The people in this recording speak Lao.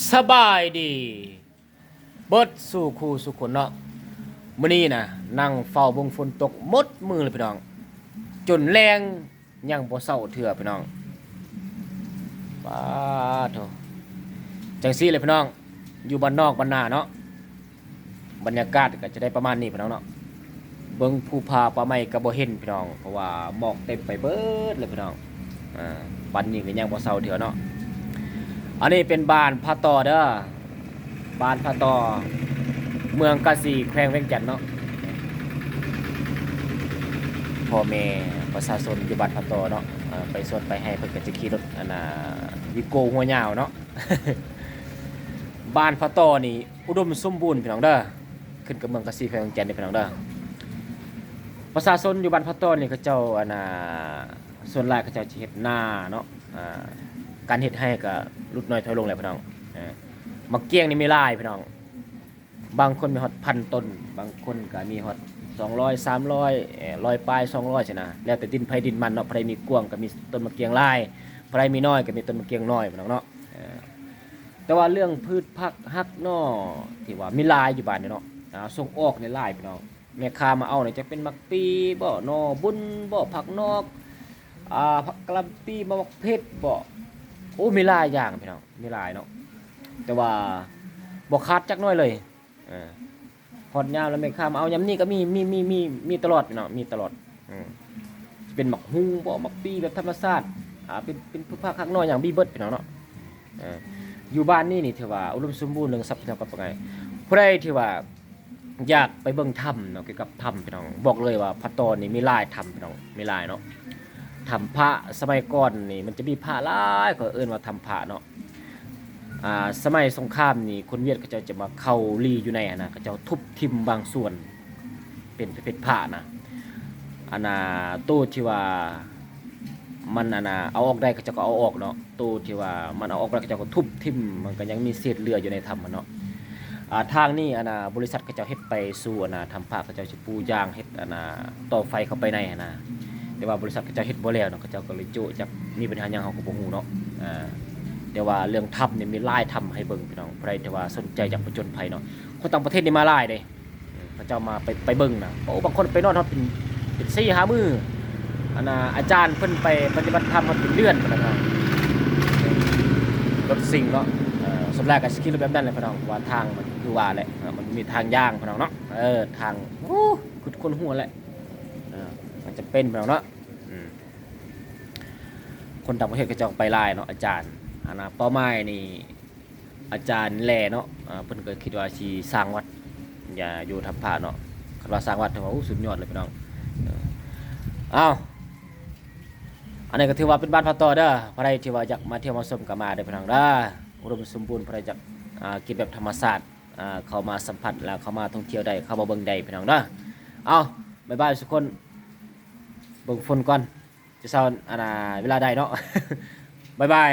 ສະບາຍດີເບິດສູ່ຄູ່ສູ່ຄົນເນາະ. ມື້ນີ້ນະ ນັ່ງເຝົ້າເບິ່ງຝົນຕົກໝົດມື້ເລີຍພີ່ນ້ອງ, ຈົນແລງຍັງບໍ່ເຊົາເທື່ອພີ່ນ້ອງ. ປາໂທ້ ຈັ່ງຊີ້ແຫຼະພີ່ນ້ອງ, ຢູ່ບ້ານນອກບ້ານນາເນາະ. ບັນຍາກາດກໍຈະໄດ້ປະມານນີ້ພີ່ນ້ອງເນາະ. ເບິ່ງພູຜາປ່າໄມ້ກໍບໍ່ເຫັນພີ່ນ້ອງ, ເພາະວ່າໝອກເຕັມໄປເບິດເລີຍພີ່ນ້ອງ. ອ່າ ປານນີ້ກໍຍັງບໍ່ເຊົາເທື່ອເນາະ. ອັນນີ້ເປັນບ້ານຜາຕໍເດີ, ບ້ານຜາຕໍ ເມືອງກາສີ ແຂວງວຽງຈັນເນາະ. ພໍ່ແມ່ປະຊາຊົນຢູ່ບ້ານຜາຕໍເນາະ, ເອີ ໄປສວນໄປໄຮ່ ເພິ່ນກໍຈະຂີ່ລົດ ອັນນ່າ ວີໂກ້ຫົວຍາວເນາະ. ບ້ານຜາຕໍນີ້ອຸດົມສົມບູນພີ່ນ້ອງເດີ, ຂຶ້ນກັບເມືອງກາສີ ແຂວງວຽງຈັນເດີພີ່ນ້ອງເດີ. ປະຊາຊົນຢູ່ບ້ານຜາຕໍນີ້ ເຂົາເຈົ້າ ອັນນ່າ ສ່ວນຫຼາຍເຂົາເຈົ້າຈະເຮັດນາເນາະ, ອ່າ ການເຮັດໄຮ່ກໍຫຼຸດນ້ອຍຖອຍລົງແລ້ວພີ່ນ້ອງ. ເອີ ໝາກກ້ຽງນີ້ມີຫຼາຍພີ່ນ້ອງ, ບາງຄົນມີຮອດພັນຕົ້ນ, ບາງຄົນກໍມີຮອດສອງຮ້ອຍ ສາມຮ້ອຍ ເອີ ຮ້ອຍປາຍ ສອງຮ້ອຍຊີ້ນະ, ແລ້ວແຕ່ດິນໃຜດິນມັນເນາະ. ຜູ້ໃດມີກວ້າງກໍມີຕົ້ນໝາກກ້ຽງຫຼາຍ, ຜູ້ໃດມີນ້ອຍກໍມີຕົ້ນໝາກກ້ຽງນ້ອຍພີ່ນ້ອງເນາະ. ເອີ ແຕ່ວ່າເລື່ອງພືດຜັກຮັກໜໍ່ທີ່ວ່າມີຫຼາຍຢູ່ບ້ານນີ້ເນາະ, ອ່າ ສົ່ງອອກນີ້ຫຼາຍພີ່ນ້ອງ. ແມ່ຄ້າມາເອົານີ້ ຈັກເປັນໝາກປີບໍ, ໜໍ່ບຸນບໍ, ຜັກນອກ ອ່າ ຜັກກະຫຼ່ຳປີ, ໝາກເຜັດບໍ, ໂອ້ ມີຫຼາຍຢ່າງພີ່ນ້ອງ, ມີຫຼາຍເນາະ. ແຕ່ວ່າບໍ່ຂາດຈັກໜ້ອຍເລີຍ. ເອີ ຮອດຍາມແລ້ວແມ່ຄ້າມາເອົາຍາມນີ້ກໍມີ ມີ ມີ ມີ ມີຕະຫຼອດພີ່ນ້ອງ, ມີຕະຫຼອດ. ເອີ ຊິເປັນໝາກຫຸ່ງບໍ, ໝາກປີແບບທຳມະຊາດ, ອ່າ ເປັນ ເປັນພືດຜັກຮັກໜໍ່ຫຍັງມີເບິດພີ່ນ້ອງເນາະ. ເອີ ຢູ່ບ້ານນີ້ນີ້ຖືວ່າອຸດົມສົມບູນເລື່ອງຊັບພະຍາກອນປາໄມ້. ຜູ້ໃດທີ່ວ່າຢາກໄປເບິ່ງຖ້ຳເນາະ, ກ່ຽວກັບຖ້ຳພີ່ນ້ອງ, ບອກເລີຍວ່າຜາຕໍນີ້ມີຫຼາຍຖ້ຳພີ່ນ້ອງ, ມີຫຼາຍເນາະ. ຖ້ຳພະສະໄໝກ່ອນນີ້ມັນຈະມີພະຫຼາຍ, ເຂົາເອີ້ນວ່າຖ້ຳພະເນາະ. ອ່າ ສະໄໝສົງຄາມນີ້ ຄົນຫວຽດເຂົາເຈົ້າຈະມາເຂົ້າລີ້ຢູ່ໃນຫັ້ນນະ, ເຂົາເຈົ້າທຸບຖິ້ມບາງສ່ວນເປັນປະເພດພະນະ. ອັນນ່າ ໂຕທີ່ວ່າ ມັນ ອັນນ່າ ເອົາອອກໄດ້ ເຂົາເຈົ້າກໍເອົາອອກເນາະ, ໂຕທີ່ວ່າມັນເອົາອອກບໍ່ໄດ້ ເຂົາເຈົ້າກໍທຸບຖິ້ມ, ມັນກໍຍັງມີເສດເຫຼືອຢູ່ໃນຖ້ຳຫັ້ນເນາະ. ອ່າ ທາງນີ້ ອັນນ່າ ບໍລິສັດເຂົາເຈົ້າເຮັດໄປສູ່ ອັນນ່າ ຖ້ຳພະ, ເຂົາເຈົ້າຊິປູຢາງເຮັດ ອັນນ່າ ຕໍ່ໄຟເຂົ້າໄປໃນຫັ້ນນະ, ແຕ່ວ່າບໍລິສັດເຂົາເຈົ້າເຮັດບໍ່ແລ້ວເນາະ, ເຂົາເຈົ້າກໍເລີຍໂຈະ, ຈັກມີບັນຫາຫຍັງເຮົາກໍບໍ່ຮູ້ເນາະ. ອ່າ ແຕ່ວ່າເລື່ອງຖ້ຳນີ້ມີຫຼາຍຖ້ຳໃຫ້ເບິ່ງພີ່ນ້ອງ, ຜູ້ໃດທີ່ວ່າສົນໃຈຢາກຜະຈົນໄພເນາະ, ຄົນຕ່າງປະເທດນີ້ມາຫຼາຍເດ້. ເຂົາເຈົ້າມາໄປ ໄປເບິ່ງນະ, ໂອ້ ບາງຄົນໄປນອນຮອດເປັນ ເປັນສີ່ຫ້າມື້. ອັນນ່າ ອາຈານເພິ່ນໄປປະຕິບັດທຳຮອດເປັນເດືອນພຸ້ນນະພີ່ນ້ອງ. ລົດຊິງເນາະ, ເອີ ສ່ວນຫຼາຍກໍຊິຂີ່ລົດແບບນັ້ນແຫຼະພີ່ນ້ອງ, ເພາະວ່າທາງມັນຄືວ່າແຫຼະ, ເອີ ມັນບໍ່ມີທາງຍ່າງພີ່ນ້ອງເນາະ. ເອີ ທາງ ໂອ້ ຂຸດຄົ້ນຫົວແຫຼະ, ເອີ ມັນຈຳເປັນພີ່ນ້ອງເນາະ. ອືມ ຄົນຕ່າງປະເທດເຂົາເຈົ້າໄປຫຼາຍເນາະອາຈານ. ອັນນ່າ ເປົ້າໝາຍນີ້ ອາຈານແຫຼເນາະ, ເພິ່ນກໍຄິດວ່າຊິສ້າງວັດ ຢ່າ ຢູ່ຖ້ຳພະເນາະ. ຄັນວ່າສ້າງວັດຖືວ່າ ໂອ້ ສຸດຍອດເລີຍພີ່ນ້ອງ. ເອີ ເອົ້າ ອັນນີ້ກໍຖືວ່າເປັນບ້ານຜາຕໍເດີ, ຜູ້ໃດທີ່ວ່າຢາກມາທ່ຽວມາຊົມກໍມາເດີພີ່ນ້ອງເດີ. ອຸດົມສົມບູນ, ຜູ້ໃດຢາກ ອ່າ ກິນແບບທຳມະຊາດ ອ່າ ເຂົ້າມາສຳຜັດ ແລ້ວເຂົ້າມາທ່ອງທ່ຽວໄດ້, ເຂົ້າມາເບິ່ງໄດ້ພີ່ນ້ອງເດີ. ເອົ້າ ບາຍບາຍທຸກຄົນ, ເບິ່ງຝົນກ່ອນ ຈະເຊົາ ອັນນ່າ ເວລາໃດເນາະ. ບາຍບາຍ.